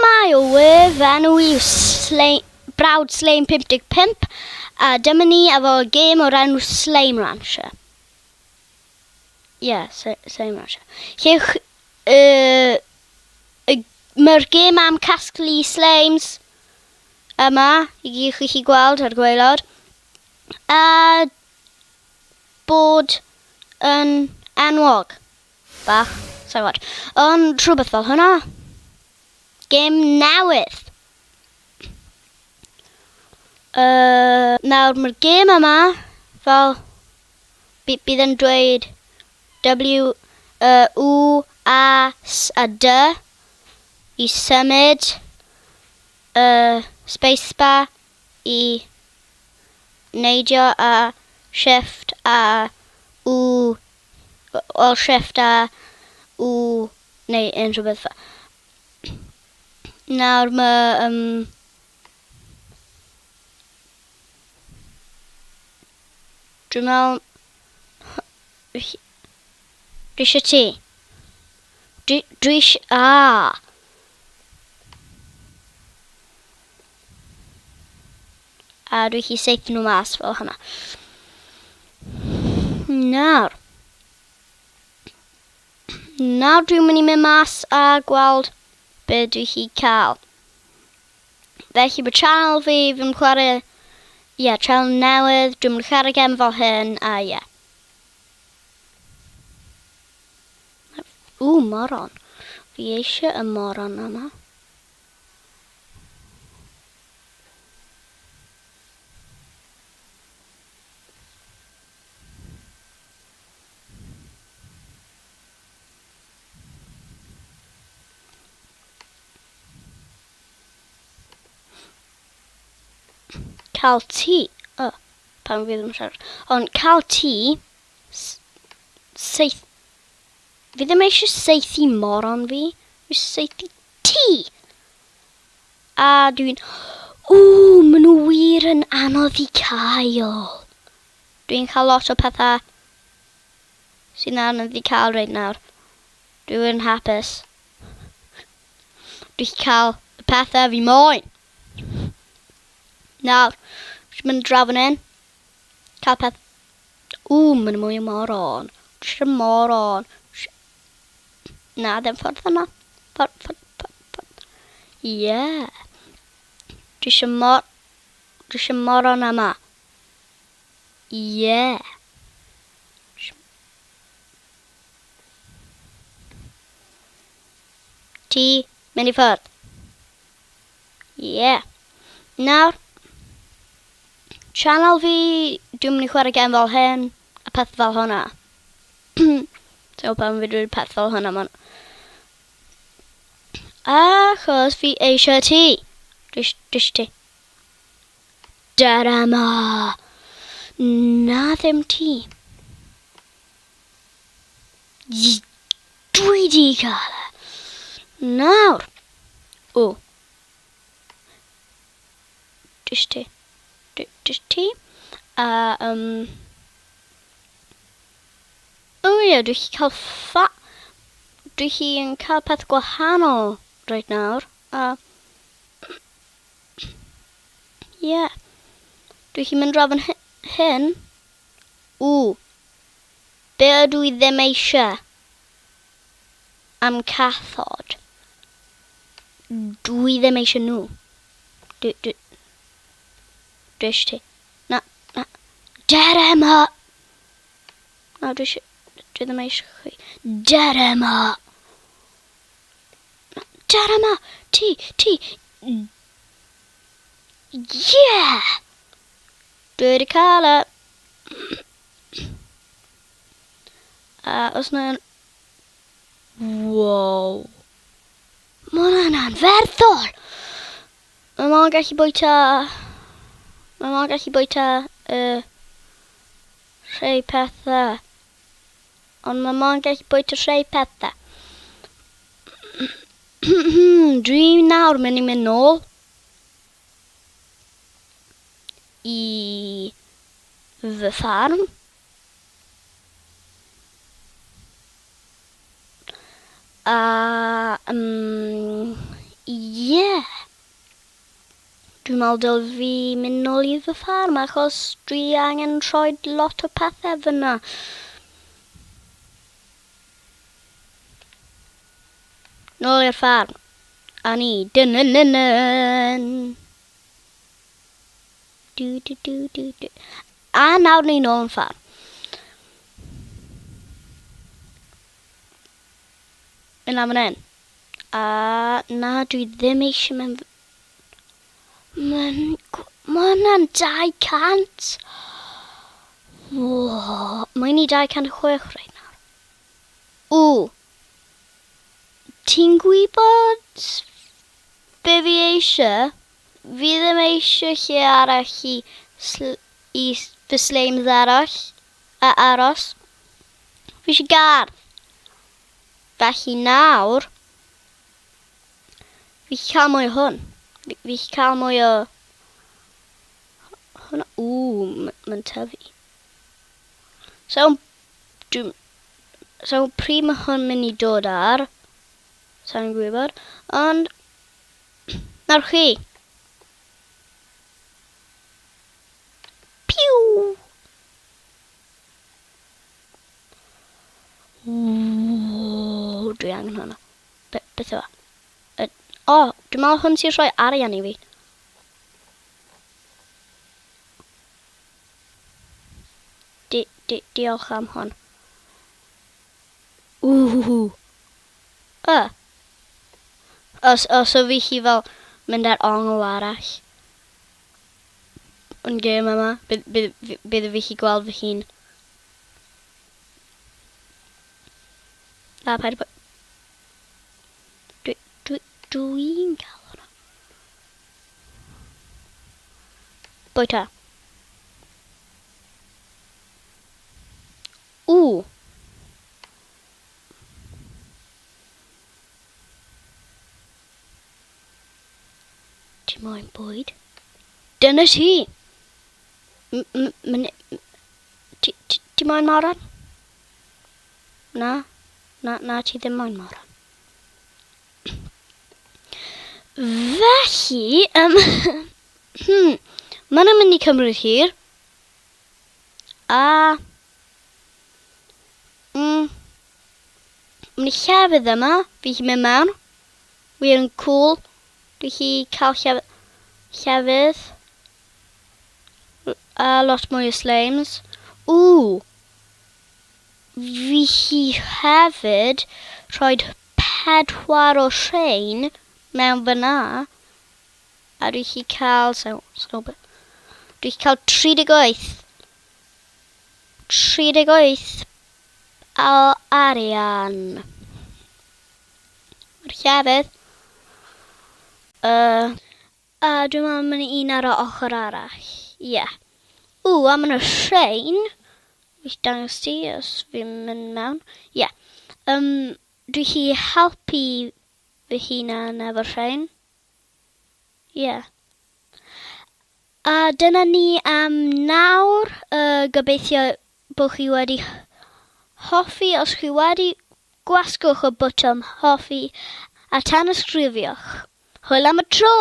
Shwmae o we, fy enw i yw Slay, Brawd Slame 55 a dyma ni efo gêm o'r enw Slime Rancher. Ie, yeah, Slime Rancher. Lle uh, mae'r gêm am casglu slimes yma, i gyd chi chi gweld ar gwaelod. A bod yn enwog. Bach, sa'n gwybod. Ond rhywbeth fel hwnna. Gêm newydd. Uh, nawr mae'r gêm yma fel bydd yn dweud W, uh, U, A, S a D i symud uh, spacebar i neidio a shift a U Wel shift a U neu unrhyw beth fel. Nawr mae um, Dwi'n meddwl... Dwi eisiau ti. Dwi, dwi eisiau... Ah! A dwi chi saethu nhw mas fel hynna. Nawr. Nawr dwi'n mynd i mynd mas a gweld be dwi chi cael. Felly mae channel fi, fi'n chwarae, ie, yeah, channel newydd, dwi'n mynd chwarae gem fel hyn, a ie. Yeah. Ww, moron. Fi eisiau y moron yma. Cael ti... O, pan fi ddim yn siarad. Ond cael ti... Seith... Fi ddim eisiau seithi moron fi. Fi seithi ti! A dwi'n... Ww, maen nhw wir yn anodd i cael. Dwi'n cael lot o pethau sy'n anodd i cael reit nawr. Dwi wir yn hapus. Dwi'n cael y pethau fi moyn. Nawr, dwi'n mynd draw fan hyn. Cael peth... Ww, maen nhw mwy o moron. Dwi eisiau moron. Na, ddim ffordd yna. Ffordd, ffordd, ffordd, ffordd. Ie. Yeah. Dwi eisiau mor... Dwi eisiau moron yma. Ie. Yeah. Ti, mynd i ffwrdd. Ie. Yeah. Nawr, channel fi, dwi'n mynd i chwarae gem fel hyn, a peth fel hwnna. Ti'n gwybod pam fi dweud peth fel hwnna, man. Achos fi eisiau ti. Dwi eisiau ti. Dyna Na ddim ti. Dwi di cael e. Nawr. O. Dwi eisiau ti. Dwi eisiau ti. A, um, O ie, dwi chi cael ffa... Dwi chi'n cael peth gwahanol reit nawr, a... Ie. Yeah. Dwi chi'n mynd draw fan hyn. Ww. Be ydw i ddim eisiau? Am cathod. Dwi ddim eisiau nhw. Dwi, dwi, dwi eisiau ti. Na, na. Dere yma! Na, dwi eisiau... Dwi ddim eisiau chi. Dere yma! Na, dere yma! Ti, ti! Yeah! Dwi wedi cael e. A os na... Wow! Mae hwnna'n anferthol! Mae mor gallu bwyta... Mae mor gallu bwyta y... Uh, rhai pethau. Ond mae mor gallu bwyta rhai pethau. Dwi nawr mynd i mynd nôl i fy ffarm. A, um, ie. Yeah. Dwi'n meddwl dyl fi mynd nôl i fy ffarm achos dwi angen rhoi lot o pethau fyna. Nôl i'r ffarm. A ni. Dyn dyn dyn dyn. Du du du du du. A nawr ni nôl yn ffarm. Mynd lan fan hyn. A na, dwi ddim eisiau mynd... Mae'n... Mae hwnna'n 200! Wow, mae'n i 206 reit nawr. Ww! Ti'n gwybod be fi eisiau? Fi ddim eisiau lle arall i, i fy sleims arall a aros. Fi eisiau gardd. Felly nawr, fi eisiau cael mwy o hwn. Fi, fi eisiau cael mwy o hwnna. Ww, mae'n tyfu. So, dwi'n... So, pryd mae hwn mynd i dod ar? Sa'n gwybod. Ond, nawr chi. Piw! Ww, dwi angen hwnna. Be, beth yw e? O, oh, dwi'n meddwl hwn sy'n rhoi arian i fi. Di, di, diolch am hwn. Ww. Y. Os, os o fi chi fel mynd ar ongl arall. Yn gêm yma, bydd, bydd, bydd fi chi gweld fy hun. Na, paid Dwi, dwi, dwi'n cael hwnna. Bwyta. Ww. Ti moyn bwyd? Dyna ti! Ti, ti, ti moyn moron? Na, na, na, ti ddim moyn moron. Felly, um, mae'n mynd i cymryd hir. A, mynd i llefydd yma, fi chi mynd mewn. Wir yn cool. Dwi chi cael llef llefydd. A lot mwy o slimes. Ww! Fi chi hefyd rhoi pedwar o rhain mewn fyna. A dwi chi cael... So, so, dwi chi cael 38. 38 o arian. Mae'r llefydd. Uh, a dwi'n meddwl mae'n un ar y ochr arall. Ie. Yeah. Ww, a mae'n y rhain. Fi dangos ti os fi'n mynd mewn. Ie. Yeah. Um, dwi chi helpu fy hunan efo'r rhain. Ie. Yeah. A dyna ni am nawr. Uh, gobeithio bod chi wedi hoffi. Os chi wedi, gwasgwch y botwm hoffi a tanysgrifiwch. Hwyl am y tro!